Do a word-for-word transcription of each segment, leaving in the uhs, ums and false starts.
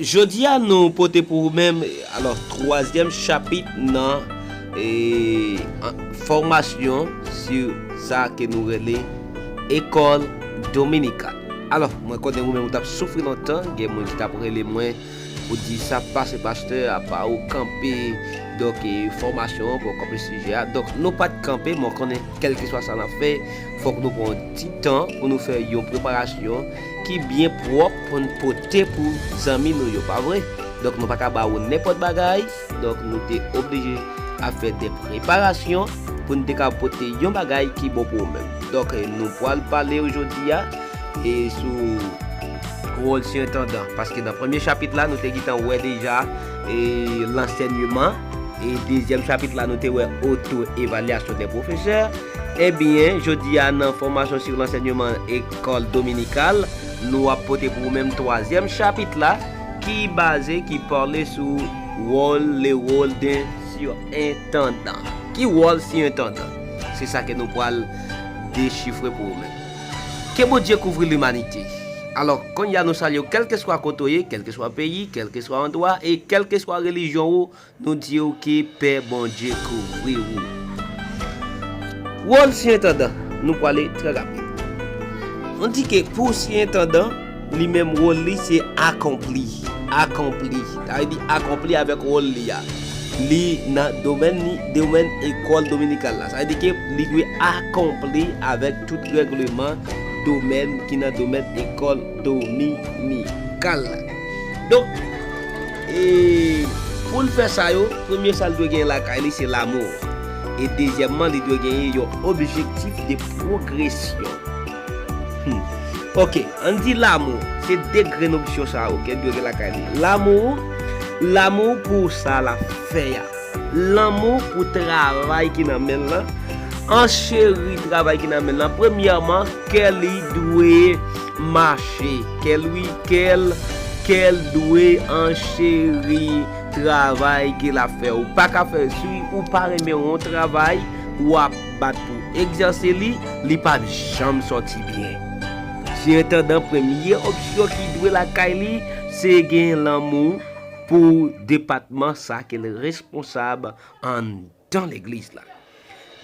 Jodi a nou pote pou ou menm, alò, twazyèm chapit nan e, an, fòmasyon sou sa ke nou rele ekòl dominikal. Alò, mwen konnen ou menm ou t ap soufri lontan, gen moun ki t ap rele mwen pou di sa pase pastè, apa ou kanpe, donk e, fòmasyon an, pou w kanpe sijè a. Donk nou pa t kanpe, mwen konnen kèlkeswa sa n ap fè, fòk nou pran yon ti tan pou nou fè yon preparasyon ki byen pwòp pou n pote pou zanmi nou yo, pa vre? Donk nou pa ka ba ou nenpòt bagay, donk nou te oblije ap fè de preparasyon pou n te ka pote yon bagay ki bon pou ou menm. Donk nou pral pale ou jodi a e sou wòl sirentandan, paske nan premye chapit la nou te gentan wè deja e lansèyman, e dezyèm chapit la nou te wè oto evalyasyon de pwofesè. Ebyen, jodi a nan fòmasyon sou lansèyman ekòl dominikal, nou ap pote pou ou menm twazyèm chapit la, ki baze, ki pale sou wòl, le wòl de sirentandan. Ki wòl sirentandan? Se sa ke nou pral dechifre pou ou menm. Ke Bondye kouvri limanite. Alò, kounye a nou salye w, kèlkeswa kote w ye, kèlkeswa peyi, kèlkeswa andwa, e kèlkeswa relijyon ou, nou di w ke pè Bondye kouvri ou. Wòl sirentandan, nou prale trè rapid. Nou di ke pou sirentandan, li menm wòl li se akonpli. Akonpli. Sa vle di akonpli avèk wòl li a. Li nan domèn li, domèn ekòl dominikal la. Sa vle di ke li dwe akonpli avèk tout règleman domèn ki nan domèn ekòl dominikal la. Donk, e, pou l fè sa yo, premye sa l dwe gen lakay li se lanmou. E dezyèmman, li dwe genyen yon objektif de pwogresyon. Hmm. Ok, ann di lanmou, se de grenn opsyon sa yo ke l dwe gen lakay li. Lanmou, lanmou pou sa l ap fè a. Lanmou pou travay ki nan men l lan. An cheri travay ki nan men l lan. Premyèman, kè li dwe mache. Kè li, kè l, kè l dwe an cheri travay ke l ap fè. Ou pa ka fè, si ou pa renmen yon travay, w ap bat pou egzèse li, li p ap janm sòti byen. Sirentandan, premye opsyon ki dwe lakay li, se gen lanmou pou depatman sa ke l responsab anndan legliz la.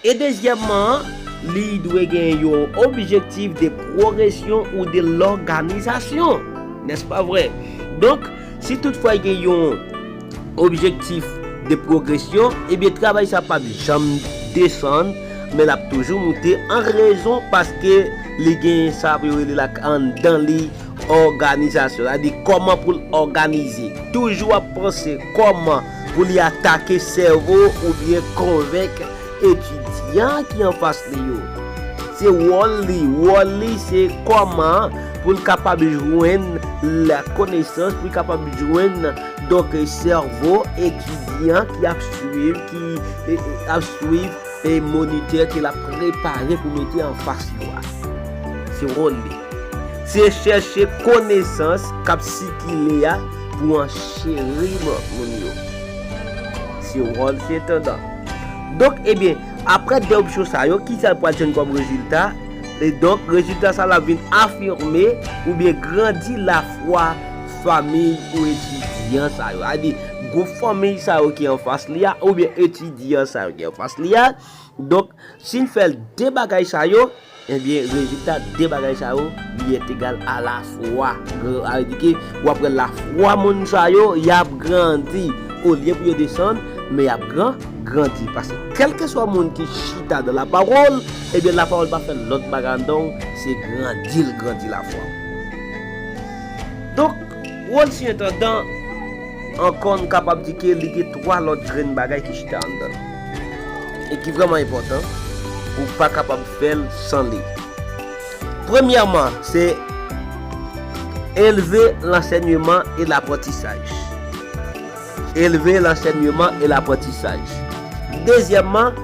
E dezyèmman, li dwe gen yon objektif de pwogresyon ou de lòganizasyon. Nèspa vre? Donk, si toutfwa gen yon objektif de pwogresyon, ebyen, travay sa p ap janm desann, men l ap toujou moute an rezon paske li gen sa pou yo rele la anndan li òganizasyon. Sa vle di kòman pou l òganize. Toujou ap panse kòman pou li atake sèvo oubyen konvenk etidyan ki anfas li yo. Se wòl li. Wòl li se kòman pou l kapab jwenn lakonesans, pou l kapab jwenn, donk, sèvo etidyan ki ap swiv, ki, e, e, ap swiv e monitè ke l ap prepare pou mete anfas yo a. Se wòl li. Se chèche konesans k ap sikile a pou ancheri moun yo. Se wòl sirentandan. Donk, ebyen, apre de opsyon sa yo, kisa l pral jwenn kòm rezilta? E donk, rezilta sa l ap vin afime oubyen grandi lafwa fanmi ou etidyan sa yo. Sa vle di, gwoup fanmi sa yo ki anfas li a, oubyen etidyan sa yo ki anfas li a. Donk, si n fè de bagay sa yo, ebyen, rezilta de bagay sa yo, li entegal a lafwa. Sa vle di ke w ap wè lafwa moun sa yo, y ap grandi. Olye pou yo desann, men y ap gran, grandi. Paske kèlkeswa moun ki chita nan lapawòl, ebyen, lapawòl pa fè lòt bagay anndan w, se grandi l grandi lafwa w. Donk, wòl sirentandan, ankò, n kapab di ke li gen twa lòt grenn bagay ki chita anndan l. E ki vrèman enpòtan, ou pa kapab fè l san li. Premyèman, se elve lansèyman e laprantisaj. Elve lansèyman e laprantisaj. Dezyèmman,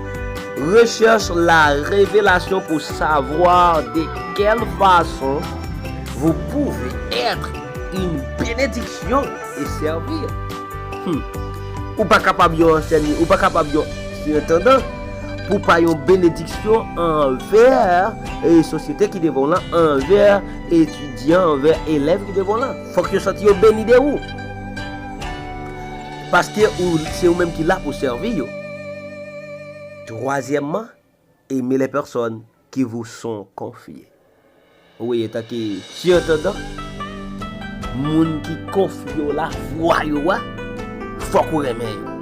rechèch la revelasyon pou savwa de kèl fason vous pouvez être une bénédiction et servir. Hmm. Ou pa kapab yon ansèyman, ou pa kapab yon sirentandan pou pa yon benediksyon anvè e sosyete ki devan w lan, anvè etidyan, anvè elèv ki devan w lan. Fòk yo santi yo beni de ou. Paske ou, se ou menm ki la pou sèvi yo. Twazyèmman, aimez les personnes qui vous sont confiées. Ou wè, tanke sirentandan, moun ki konfye w lavwa yo a, fòk ou renmen yo.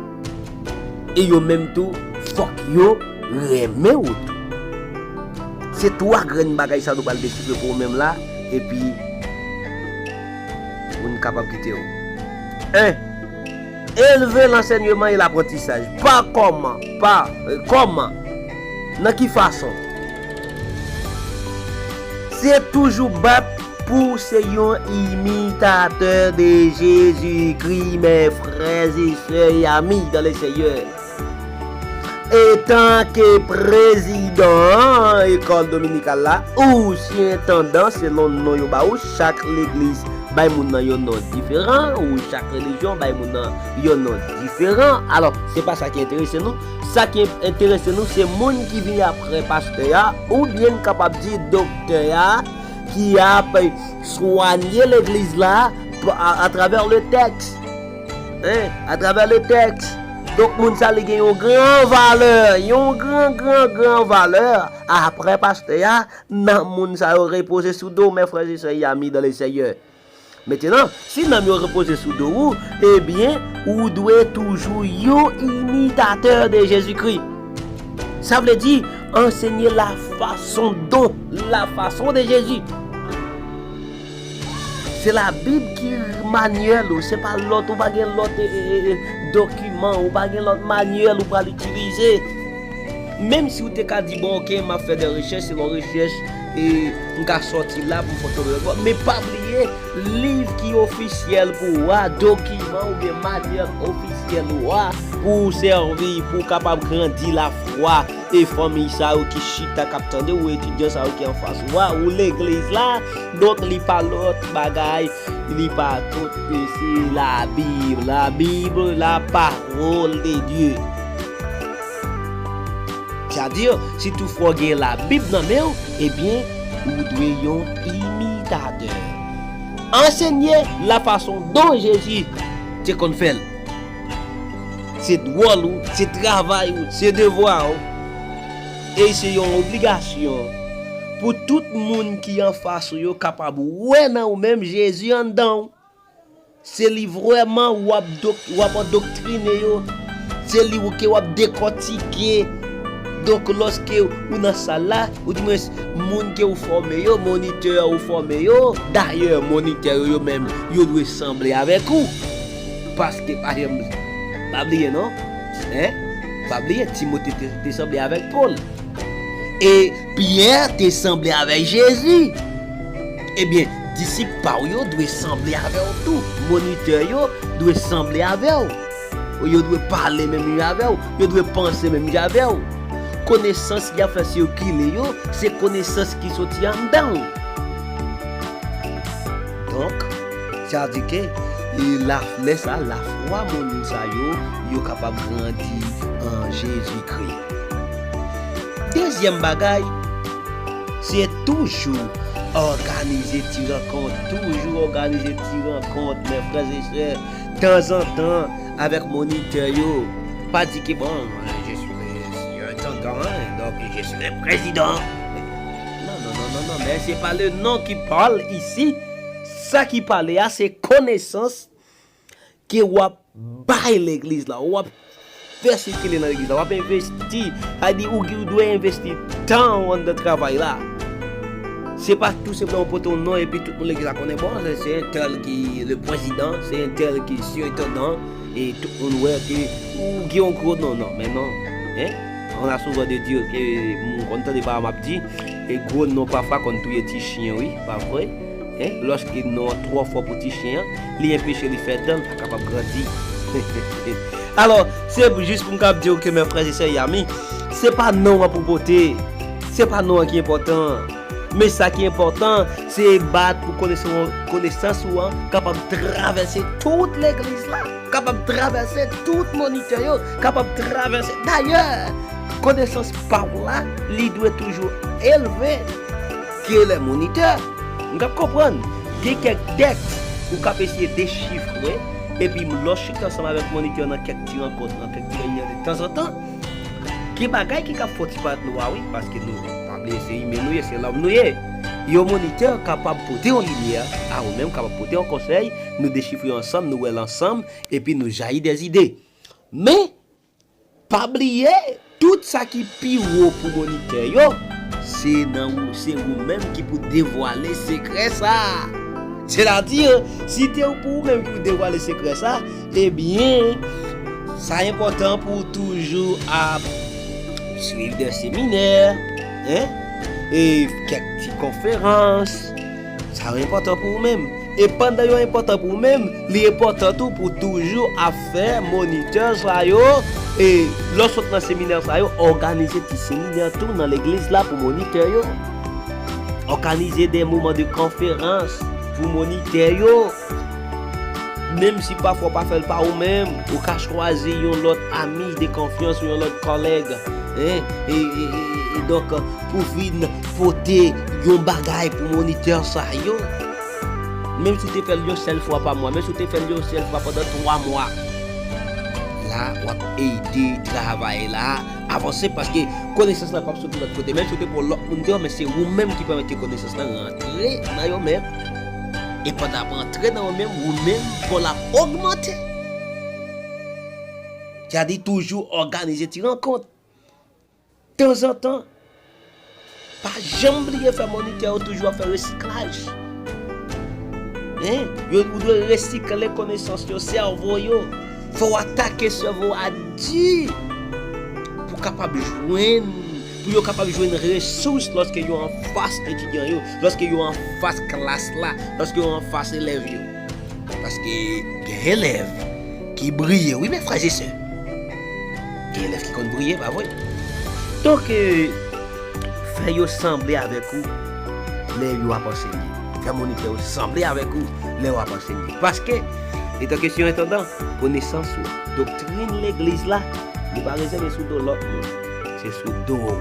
E yo menm tou, fòk yo renmen w tou. Se twa grenn bagay sa nou pral dechifre pou ou menm la, epi pou n kapab kite w. En, Élever l'enseignement et l'apprentissage. Pa kòman, pa, euh, kòman, nan ki fason? Se toujou bat pou se yon imitatè de Jezikri, mes frères et sœurs et amis dans le Seigneur. Etanke prezidan ekòl dominikal la, ou sirentandan, selon non yo ba ou, chak legliz bay moun nan yon non diferan, ou chak relijyon bay moun nan yon non diferan. Alò, se pa sa ki enterese nou. Sa ki enterese nou, se moun ki vini apre pastè a, oubyen n kapab di doktè a, ki ap swanye legliz la pa, a, atravè le tèks. En, atravè le tèks. Donk, moun sa li gen yon gran valè, yon gran, gran, gran valè. Apre pastè a, nanm moun sa yo repoze sou do w, mes frères et sœurs et amis dans le Seigneur. Mentenan, si nanm yo repoze sou do ou, ebyen, ou dwe toujou yon imitatè de Jezikri. Sa vle di, ansenye la façon dont, la façon de Jésus. Se Labib ki manyèl ou, se pa lòt, ou pa gen lòt, e, e, e, dokiman, ou pa gen lòt manyèl ou pral itilize. Menm si ou te ka di, bon, oke, m ap fè de rechèch, se yon rechèch, e, m ka sòti la pou m fè yon lòt bò. Men pa bliye, liv ki ofisyèl pou ou a, dokiman oubyen manyèl ofisyèl ou a, pou ou sèvi, pou w kapab grandi lafwa. E fanmi sa yo ki chita k ap tande ou, etidyan sa yo ki anfas ou a, ou legliz la, donk li pa lòt bagay, li pa tout, e se Labib, Labib, la parole de Dieu. Sa di, si toutfwa w gen Labib nan men w, ebyen, ou dwe yon imitatè. Ansenye la façon dont Jésus te konn fè l. Se dwòl ou, se travay ou, se devwa ou. E se yon obligasyon pou tout moun ki anfas ou yo kapab wè nan ou menm Jezi anndan w. Se li vrèman w ap dok-, w ap andoktrine yo. Se li w ke w ap dekòtike. Donk, lòske ou nan sal la, oudimwens, moun ke ou fòme yo, monitè ou fòme yo, dayè, monitè yo, yo menm, yo dwe sanble avèk ou. Paske, pa janm, pa bliye non. En? Pa bliye, Timote te, te sanble avèk Pòl. E Pyè te sanble avèk Jezi. Ebyen, disip pa w yo dwe sanble avè w tou. Monitè yo dwe sanble avè w. Yo dwe pale menm jan avè w. Yo dwe panse menm jan avè w. Konesans y ap fè sikile yo, se konesans ki soti anndan w. Donk, sa di ke, e, la, lè sa, lafwa moun sa yo, yo kapab grandi an Jezikri. Dezyèm bagay, se toujou òganize ti rankont, toujou òganize ti rankont, mes frères et sœurs, tanzantan, avèk monitè yo. Pa di ke, bon, je suis, je suis un tonton, hein, donc je suis le président. Non, non, non, non, non, men se pa le non ki pale isi. Sa ki pale a, se konesans ke w ap bay legliz la, w ap fè sikile nan legliz la, w ap envesti. Sa di ou, ou dwe envesti tan ou anndan travay la. Se pa tou senpleman pote yon non epi tout moun legliz la konnen, bon, se, se entèl ki le prezidan, se entèl ki sirentandan, e tout moun wè ke ou gen yon gwo non, non, men non. Hein? On a souvent de dire ke, m konn tande paran m ap di, e gwo non pafwa konn touye ti chen, wi, pa vre? Hein? Lòske non an twò fò pou ti chen an, li enpeche li fè dan, li pa kapab grandi. Alò, se pou, jis pou m kapab di w ke, mes frères et sœurs et amis, se pa non an pou pote, se pa non an ki enpòtan. Men sa ki enpòtan, se bat pou konesans, konesans ou an kapab travèse tout legliz la, kapab travèse tout monitè yo, kapab travèse. Dayè, konesans pa w la, li dwe toujou elve ke lè monitè. M p ap konprann. Gen kèk tèks ou k ap eseye dechifre, epi lè w chita ansanm avèk monitè nan kèk ti rankont, nan kèk ti reyinyon de tanzantan, gen bagay ki ka fè w ti parèt nwa, wi, paske nou, pa bliye, se imen nou ye, se lòm nou ye. Yon monitè kapab pote yon limyè a ou menm, kapab pote yon konsèy, nou dechifre ansanm, nou wè l ansanm, epi nou jayi dè ide. Men, pa bliye, tout sa ki pi wo pou monitè yo, se nan ou, se ou menm ki pou devwale sekrè sa a. Sètadi, si te pou ou menm ki pou devwale sekrè sa a, ebyen, sa enpòtan pou w toujou ap swiv de seminè, en, e kèk ti konferans. Sa yo enpòtan pou ou menm. E pandan yo enpòtan pou ou menm, li enpòtan tou pou toujou ap fè monitè sa yo, e lè w sot nan seminè sa yo, òganize ti seminè tou nan legliz la pou monitè yo. Òganize de moman de konferans pou monitè yo. Menm si pafwa w pa fè l pa ou menm, ou ka chwazi yon lòt ami de konfyans ou yon lòt kòlèg, en, e, e, e, e donk, pou vin pote yon bagay pou monitè sa yo. Menm si w te fè l yon sèl fwa pa mwa, menm si w te fè l yon sèl fwa pandan twa mwa, la, w ap ede travay la avanse, paske konesans la p ap soti lòt kote. Menm si w te pran lòt moun deyò, men se ou menm ki pèmèt ke konesans la rantre nan yo menm. E pandan ap rantre nan yo menm, ou menm, kò l ap ogmante. Sètadi toujou òganize ti rankont. Tanzantan, pa janm bliye fè monitè yo toujou ap fè resiklaj. En, yo, ou dwe resikle konesans yo, sèvo yo. Fò w atake sèvo a di pou kapab jwenn, pou yo kapab jwenn resous lòske yo anfas etidyan yo, lòske yo anfas klas la, lòske yo anfas elèv yo. Paske gen elèv ki briye, wi, men frè e sè. Gen elèv ki konn briye, pa vre? Donk, eh, fè yo sanble avèk ou lè yo ap ansenye. Fè monitè yo sanble avèk ou lè yo ap ansenye. Paske, etanke si yon entandan, konesans ou, doktrin legliz la, li pa rezève sou do lòt moun. Se sou do ou.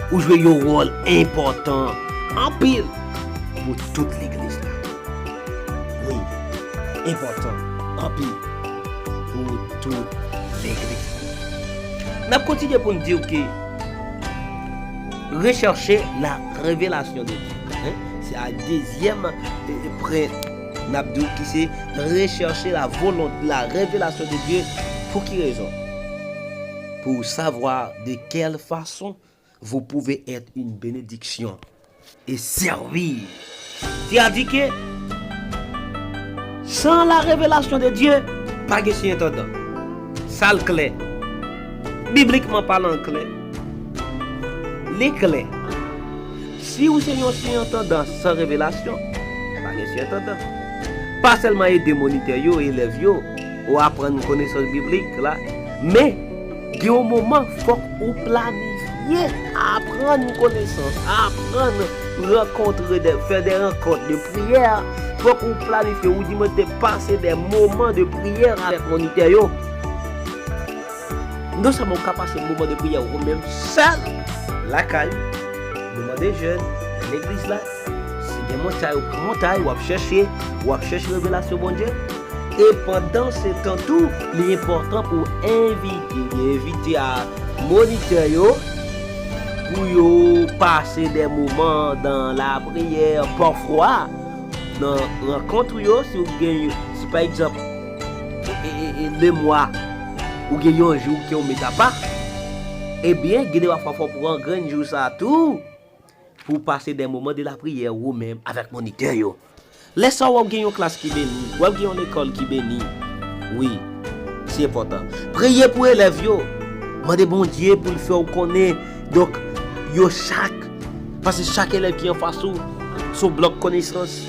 Ou jwe yon wòl enpòtan anpil pou tout legliz la. Wi, enpòtan anpil pou tout legliz. N ap kontinye pou n di w ke recherchez la révélation de Dieu. Hein? Se a dezyèm, eh, pwen n ap di w ki se recherchez la volonté, la révélation de Dieu. Pou ki rezon? Pour savoir de quelle façon vous pouvez être une bénédiction et servir. Sètadi ke, sans la révélation de Dieu, pa gen siyentandan. Sa l klè. Biblikman palan, l klè. Li klè. Si ou se yon siyentandan san revelasyon, pa gen siyentandan. Pa sèlman ede monitè yo, elèv yo, ou aprann konesans biblik la, men gen yon moman fòk ou planifye aprann konesans, aprann rankontre, de, fè de rankont de priyè. Fòk ou planifye, ou di mwen te pase de moman de priyè avèk monitè yo. Non sèlman ou ka pase moman de priyè ou menm sèl lakay ou, moman de jèn nan legliz la, si gen montay, ou pran montay, w ap chèche, w ap chèche revelasyon Bondye. E pandan se tan tou, li enpòtan pou w envite, li envite a monitè yo, pou yo pase de moman dan lapriyè, pafwa, nan rankont ou yo, si w gen, si pa egzanp, e, e, e, e, lemwa, ou gen yon jou ke w met apa, ebyen, gen de pafwa fò w pran grenn jou sa a tou, pou w pase de moman de lapriyè ou menm avèk monitè yo. Lè sa w ap gen yon klas ki beni, w ap gen yon lekòl ki beni. Wi, se enpòtan. Priye pou elèv yo. Mande Bondye pou l fè w konnen. Donk, yo chak, paske chak elèv ki anfas ou, se yon blòk konesans.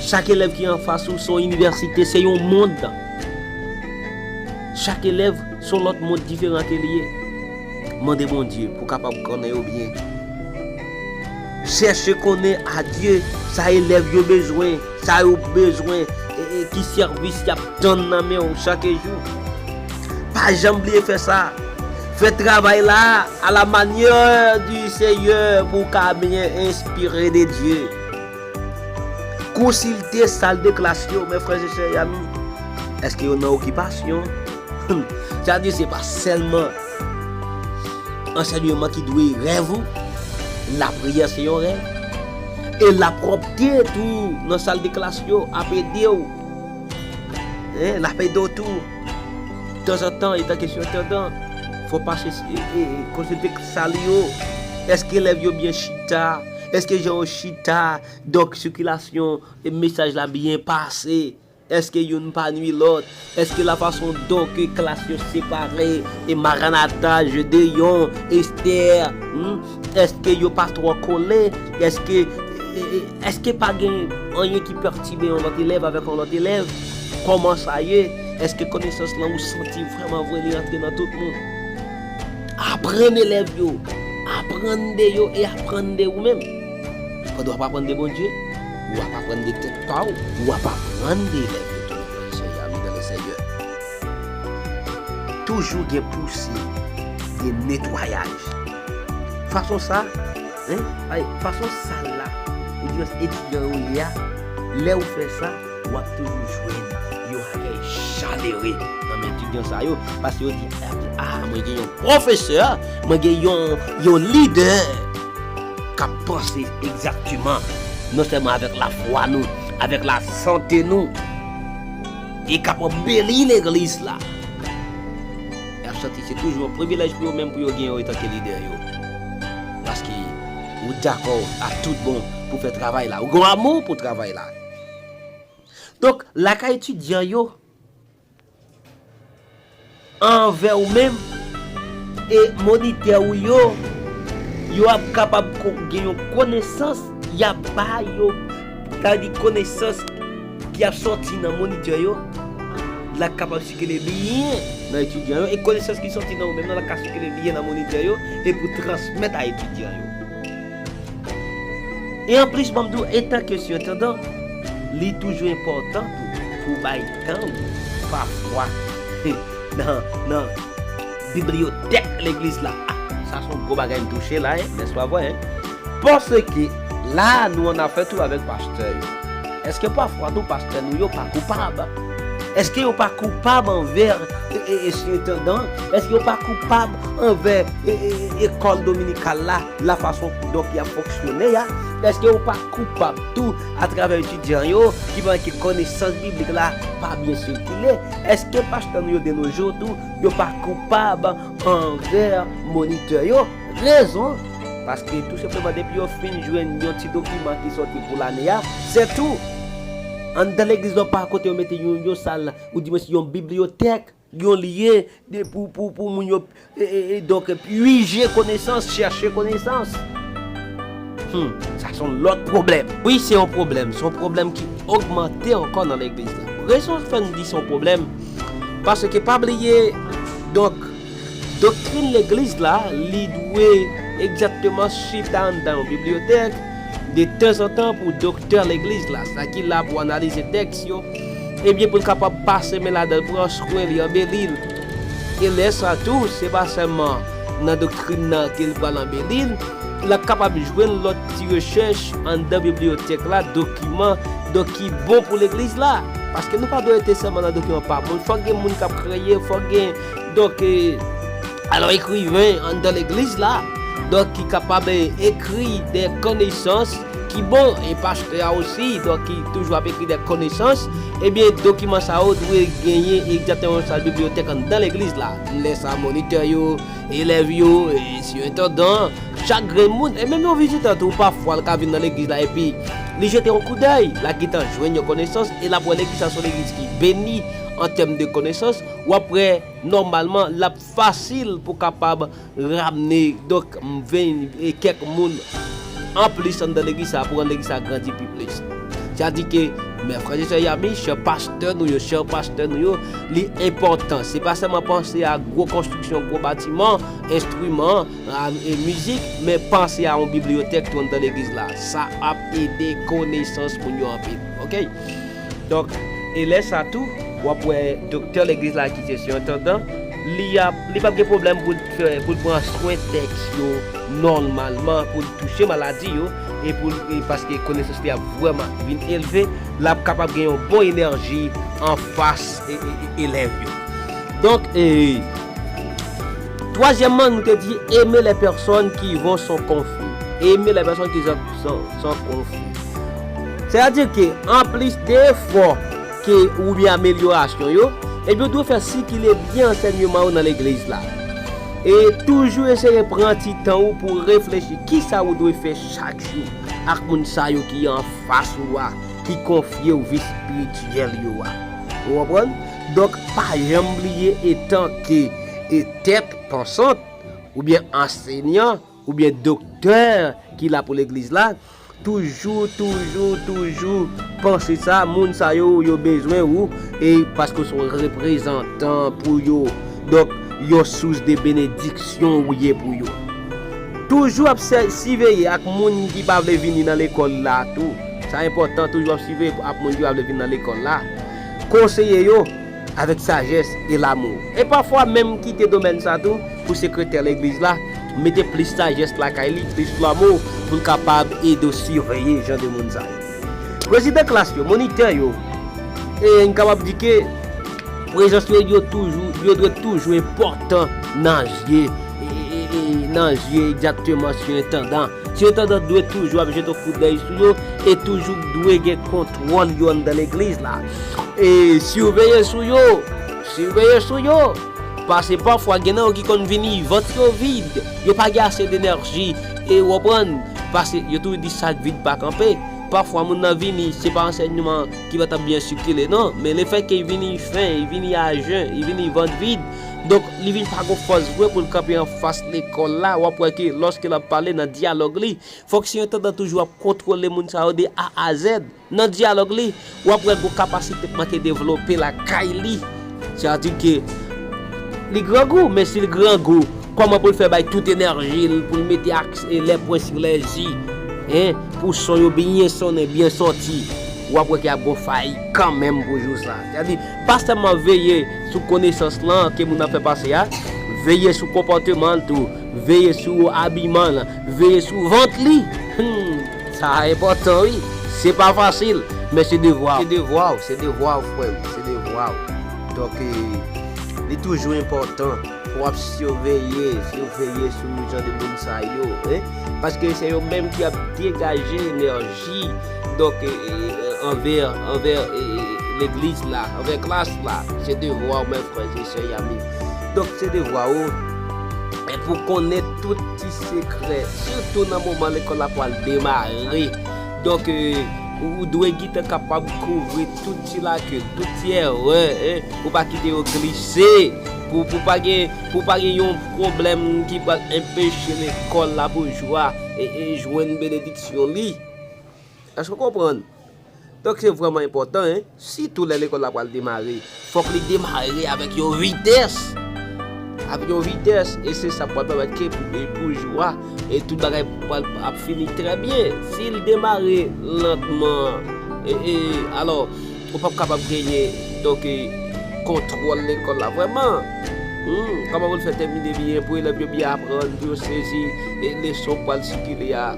Chak elèv ki anfas ou, se yon inivèsite, se yon mond. Chak elèv, se yon lòt mond diferan ke li ye. Mande Bondye pou w kapab konnen yo byen. Chèche konnen adye sa elèv yo bezwen, sa yo bezwen, e, e, ki sèvis y ap tann nan men w chak jou. Pa janm bliye fè sa. Fè travay la à la manière du Seigneur pou w ka byen enspire de Dye. Konsilte sal de klas yo, mes frères et sœurs et amis. Èske yo nan okipasyon? Sa di se pa sèlman ansèyman ki dwe rèv ou. Lapriyè se yon rèv. E lapwòpte tou nan sal de klas yo ap ede w. Hein, l ap ede w tou. Tanzantan, etan kesyon tandan, fò pase e, e, e, konsilte sal yo. Èske elèv yo byen chita? Èske jan yo chita? Donk, sikilasyon e mesaj la byen pase? Èske youn pa nwi lòt? Èske lafason donk klas yo separe, e Maranata, Jedeyon, Estè, hmm? Èske yo pa twò kole? Èske, e, e, èske pa gen anyen ki pètibe yon lòt elèv avèk yon lòt elèv? Kòman sa ye? Èske konesans lan ou santi vrèman vre li rantre nan tout moun? Aprann elèv yo, aprann de yo e aprann de ou menm. Pandan w ap aprann de Bondye, w ap aprann de tèt pa w, w ap aprann de elèv yo tou, frè e sè, zanmi nan le Senyè. Toujou gen pouse, gen netwayaj. Fason sa, hein, ay, fason sal la, ou di etidyan yo ye a, lè ou fè sa, w ap toujou jwenn yon akèy chalere nan men etidyan sa yo, paske yo di, ah, mwen gen yon pwofesè, mwen gen yon, yon lidè k ap panse egzakteman, non sèlman avèk lafwa nou, avèk lasante nou, e k ap anbeli legliz la. Y ap santi se toujou yon privilèj pou yo menm pou yo gen yo etanke lidè yo. Paske ou dakò a tout bon pou fè travay la. Ou gen yon amou pou travay la. Donk, lakay etidyan yo, anvè ou menm, e monitè ou yo, yo ap kapab ko-, gen yon konesans, y ap ba yo, sa vle di konesans ki ap sòti nan monitè yo, la kapab sikile byen nan etidyan yo, e konesans ki sòti nan ou menm nan la ka sikile byen nan monitè yo, e pou transmèt a etidyan yo. E anplis, ban m di w, etanke sirentandan, li toujou enpòtan tou pou w bay tan ou pafwa nan, nan bibliyotèk legliz la. Ah, sa se yon gwo bagay m touche la, hein, nèspa vre, hein? Paske la, nou an afè tou avèk pastè yo. Èske pafwa tou pastè nou yo pa koupab? Èske yo pa koupab anvè, e, e, e, sirentandan? Èske yo pa koupab anvè, e, e, e, ekòl dominikal la, lafason donk y ap fonksyone a? Èske yo pa koupab tou atravè etidyan yo ki fè ke konesans biblik la pa byen sikile? Èske pastè nou yo de nos jours tou, yo pa koupab anvè monitè yo? Rezon, paske tou senpleman depi yo fin jwenn yon ti dokiman ki sòti pou lane a, se tou. Anndan legliz la pa kote yo mete yon, yon sal, ou di mwen se yon bibliyotèk, yon lye de, pou, pou, pou moun yo, e, e, e, donk, pwije konesans, chèche konesans. Hmm, sa se yon lòt pwoblèm. Wi, se yon pwoblèm. Se yon pwoblèm ki ogmante ankò nan legliz la. Rezon fè n di se yon pwoblèm, paske pa bliye, donk, doktrin legliz la, li dwe egzakteman chita anndan yon bibliyotèk, de tanzantan pou doktè legliz la, sa ki la pou analize tèks yo, ebyen pou l kapab pase men ladan l, pran swen li, anbeli l. E lè sa tou, se pa sèlman nan doktrin nan ke l pral anbeli l, l ap kapab jwenn lòt ti rechèch anndan bibliyotèk la, dokiman, donk ki bon pou legliz la. Paske nou pa dwe rete sèlman nan dokiman pa bon. Fòk gen moun k ap kreye, fòk gen, donk, e, alò, ekriven anndan legliz la, donk, ki kapab, e, ekri de konesans ki bon, e pastè a osi, donk, ki toujou ap ekri de konesans, ebyen, dokiman sa yo dwe genyen egzakteman yon sal bibliyotèk anndan legliz la. Lè sa, monitè yo, elèv yo, e sirentandan, chak grenn moun, e menm yon vizitan tou, pafwa, l ka vin nan legliz la, epi li jete yon koudèy, l ap gentan jwenn yon konesans, e l ap wè legliz sa se yon legliz ki beni an tèm de konesans, w ap wè, nòmalman, l ap fasil pou kapab ramne, donk, ven, e kèk moun anplis anndan legliz sa pou rann legliz sa grandi pi plis. Sa di ke, men frè e sè, zanmi, chè pastè nou yo, chè pastè nou yo, li enpòtan. Se pa sèlman panse a gwo konstriksyon, gwo batiman, enstriman, a, e mizik, men panse a yon bibliyotèk tou anndan legliz la. Sa ap ede konesans moun yo anpil. Oke? Donk, e lè sa tou, w ap wè doktè legliz la ki se sirentandan, li ap, li p ap gen pwoblèm pou l fè, pou l pran swen tèks yo nòmalman, pou l touche maladi yo, e pou e paske konesans li ap vrèman vin elve, l ap kapab gen yon bon enèji anfas e, e, e, elèv yo. Donk, e, twazyèmman, nou te di, aimer les personnes qui vont sans conflit. Aimer les personnes qui sont, sont, sont conflit. Sètadi ke, anplis de efò ke oubyen amelyorasyon yo, ebyen, ou dwe fè sikile byen ansèyman yo nan legliz la. E toujou eseye pran ti tan ou pou reflechi kisa ou dwe fè chak jou ak moun sa yo ki anfas ou a, ki konfye w vi espirityèl yo a. Ou konprann? Donk, pa janm bliye etan ke e tèt pansant, oubyen ansenyan, oubyen doktè ki la pou legliz la, toujou, toujou, toujou panse sa, moun sa yo, yo bezwen ou, e paske w se yon reprezantan pou yo. Donk, yon sous de benediksyon ou ye pou yo. Toujou ap sè- siveye ak moun ki pa vle vini nan lekòl la tou. Sa enpòtan, toujou ap siveye ak moun ki pa vle vini nan lekòl la. Konseye yo avèk sajès e lamou. E pafwa menm kite domèn sa tou pou sekretè legliz la, mete plis sajès lakay li, plis lamou pou l kapab ede w siveye jan de moun sa yo. Prezidan klas yo, monitè yo, e n kapab di ke prezans yo, yo toujou, yo dwe toujou enpòtan nan zye, e, e, e, nan zye egzakteman sirentandan. Sirentandan dwe toujou ap jete yon koudèy sou yo e toujou dwe gen kontwòl yo anndan legliz la. E siveye sou yo, siveye sou yo. Paske pafwa gen nan yo ki konn vini, vant yo vid, yo pa gen ase denèji, e w konprann, paske yo toujou di sak vid pa kanpe. Pafwa moun nan vini, se pa ansèyman ki pa t ap byen sikile, non, men lefètke li vini fen, li vini ajen, li vini vant vid, donk li vin pa gon fòs vre pou l kanpe anfas lekòl la, w ap wè ke lòske l ap pale nan dyalòg li, fòk sirentandan toujou ap kontwole moun sa yo de A a Z. Nan dyalòg li, w ap wè gon kapasite k manke devlope lakay li. Sètadi ke li grangou, men si l grangou, kòman pou l fè bay tout enèji l, pou l mete aks e les points sur les i, en, pou son yo byen sonnen, byen sòti, w ap wè ke ap gon fay kanmenm pou jou sa. Sètadi, pa sèlman veye sou konesans lan ke moun nan fè pase a, veye sou konpòteman l tou, veye sou abiman l, veye sou vant li. Hmm. Sa enpòtan, wi. Se pa fasil, men se devwa w. Se devwa w, se devwa w, frè m. Se devwa w. Donk, e, li toujou enpòtan pou w ap siveye, siveye sou jan de moun sa yo, en. Paske se yo menm ki ap degaje enèji, donk, e, e, anvè, anvè, e, e, legliz la, anvè klas la. Se devwa w, mè frè e sè Yami. Donk, se devwa w, e, pou konnen tout ti sekrè, sitou nan moman lekòl la pral demare. Donk, e, ou, ou dwe gentan kapab kouvri tout ti lakin, tout ti erè, en, pou pa kite yo glise, pou, pou pa gen, pou pa gen yon pwoblèm ki pral enpeche lekòl la boujwa e, e jwenn benediksyon li. Èske w konprann? Donk, se vrèman enpòtan, en. Sitou lè lekòl la pral demare, fòk li demare avèk yon vitès. Avèk yon vitès, e se sa k pral pèmèt ke pou, e pou jou a, e tout bagay pral ap fini trè byen. Si l demare lantman, e, e, alò, ou p ap kapab genyen, donk, e, kontwòl lekòl la vrèman. Hmm, kòman pou l fè tèmine byen, pou elèv yo byen aprann, pou yo sezi, e leson k pral sikile a?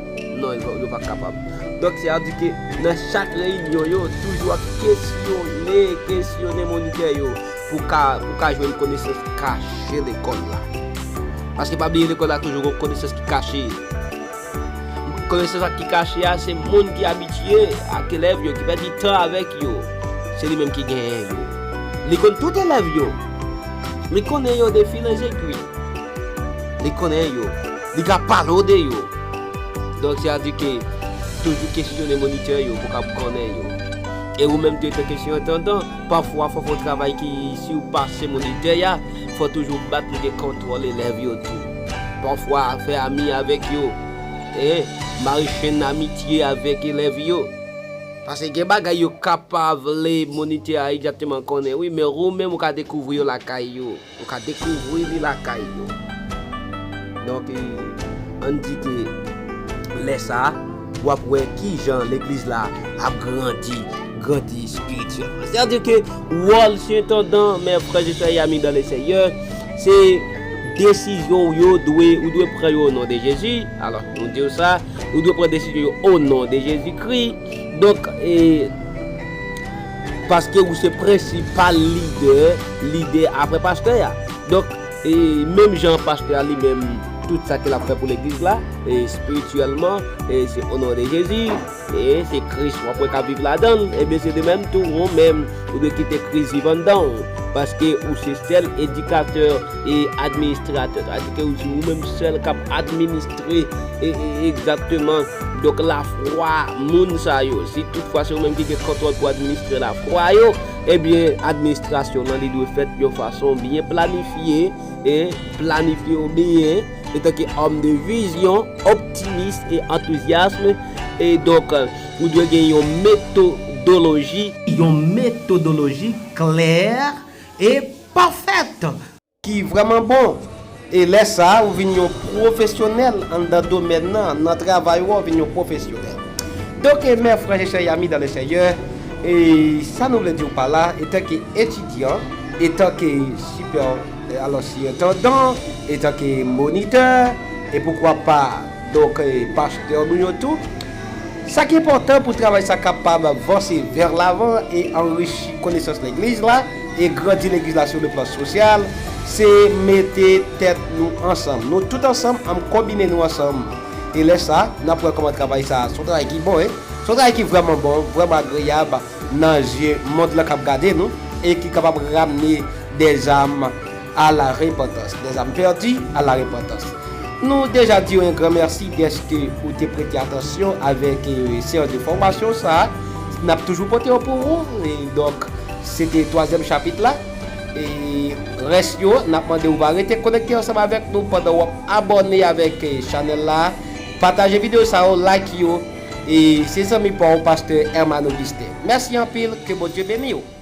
Non, yo, yo pa kapab. Donk, sa vle di ke nan chak reyinyon, yo toujou ap kesyone, kesyone monitè yo pou ka, pou ka jwenn konesans kache lekòl la. Paske pa bliye, lekòl la toujou gon konesans ki kache. Konesans sa ki kache a, se moun ki abitye ak elèv yo, ki pèdi tan avèk yo. Se li menm ki genyen yo. Li konn tout elèv yo. Li konnen yo de fil an zegwi. Li konnen yo. Li ka pale w de yo. Donk, sa vle di ke toujou kesyone monitè yo pou kab konnen yo. E ou menm tou, etanke sirentandan, pafwa fò w fè yon travay ki sipase monitè a, fò w toujou bat pou gen kontwòl elèv yo tou. Pafwa fè ami avèk yo, e mare chenn amitye avèk elèv yo. Paske gen bagay yo ka pa vle monitè a egzakteman konnen, wi, men ou menm ou ka dekouvri yo lakay yo. Ou ka dekouvri li lakay yo. Donk, e, ann di ke lè sa a, w ap wè kijan legliz la ap grandi, grandi espirityèlman. Sètadi ke wòl sirentandan, mè frè e sè Yami dan le Seyè, se Desizyon w yo dwe, ou dwe pran yo o non de Jezi. Alò, nou di w sa, ou dwe pran desizyon yo o non de Jezikri. Donk, e, paske ou se prensipal lidè, lidè apre pastè a. Donk, e, menm jan pastè a li menm, tout sa ke l ap fè pou legliz la, e, espirityèlman, e, se o non de Jezi. E se Kris w ap wè k ap viv ladan l, ebyen se de menm tou, ou menm, ou dwe kite Kris viv anndan w, paske ou se sèl edikatè e administratè, sa vle di ke ou se ou menm sèl k ap administre e, e, egzakteman, donk, lafwa moun sa yo. Si toutfwa se ou menm ki gen kontwòl pou administre lafwa yo, ebyen, administrasyon nan li dwe fèt yon fason byen planifye, e planifye yo byen, etanke òm de vizyon, optimis e antouzyasm, e donk, ou dwe gen yon metodoloji, yon metodoloji klè e pafèt ki vrèman bon. E lè sa a, ou vin yon pwofesyonèl anndan domèn nan, nan travay ou a, ou vin yon pwofesyonèl. Donk, e, mes frères et chers amis dans le Seigneur, e sa nou vle di w pa la, etanke etidyan, etanke sipè, e, alò, sirentandan, etanke monitè, e poukwa pa, donk, e, pastè nou yo tou, sa ki enpòtan pou travay sa kapab vanse vè lavan e anrichi konesans legliz la e grandi legliz la sou le plan sosyal, se mete tèt nou ansanm. Nou tout ansanm, ann konbine nou ansanm. E lè sa, n ap wè kòman travay sa, se yon travay ki bon, wi. Se yon travay ki vrèman bon, vrèman agreyab nan zye mond lan k ap gade nou e ki kapab ramne dèzam a la repantans, dèzam pèdi a la repantans. Nou deja di w yon gran mèsi dèske ou te prete atansyon avèk, e, seyans de fòmasyon sa a. N ap toujou pote yo pou ou. E donk, se te twazyèm chapit la. E rès yo, n ap mande ou va rete konekte ansanm avèk nou pandan w ap abòne avèk, e, chanèl la. Pataje videyo sa yo, like yo. E se zanmi pa w, pastè Herman Augustin. Mèsi anpil, ke Bondye beni w.